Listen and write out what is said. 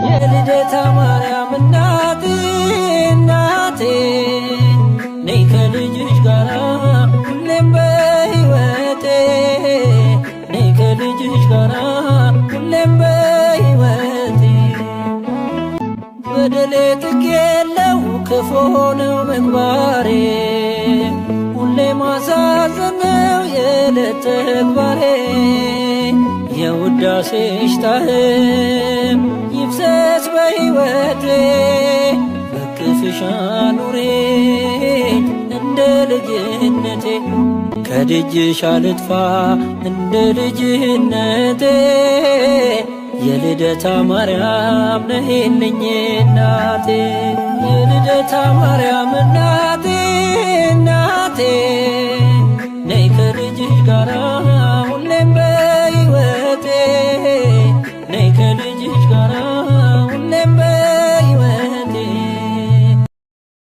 የልደታ ማርያም እናቴ እናቴ፣ ነይ ከልጅሽ ጋራ ሁሌም በሕይወቴ፣ ነይ ከልጅሽ ጋራ ሁሌም በሕይወቴ። በደሌ ጥግ የለው፣ ክፉ ነው ምግባሬ፣ ሁሌ ማሳዘን ነው የዕለት ተግባሬ። የውዳሴሽ ጣዕም ይፍሰስ በሕይወቴ፣ በክፍሽ አኑሪኝ እንደ ልጅነቴ፣ ከደጅሽ አልጥፋ እንደ ልጅነቴ። የልደታ ማርያም ነይልኝ እናቴ፣ የልደታ ማርያም እናቴ እናቴ፣ ነይ ከልጅሽ ጋራ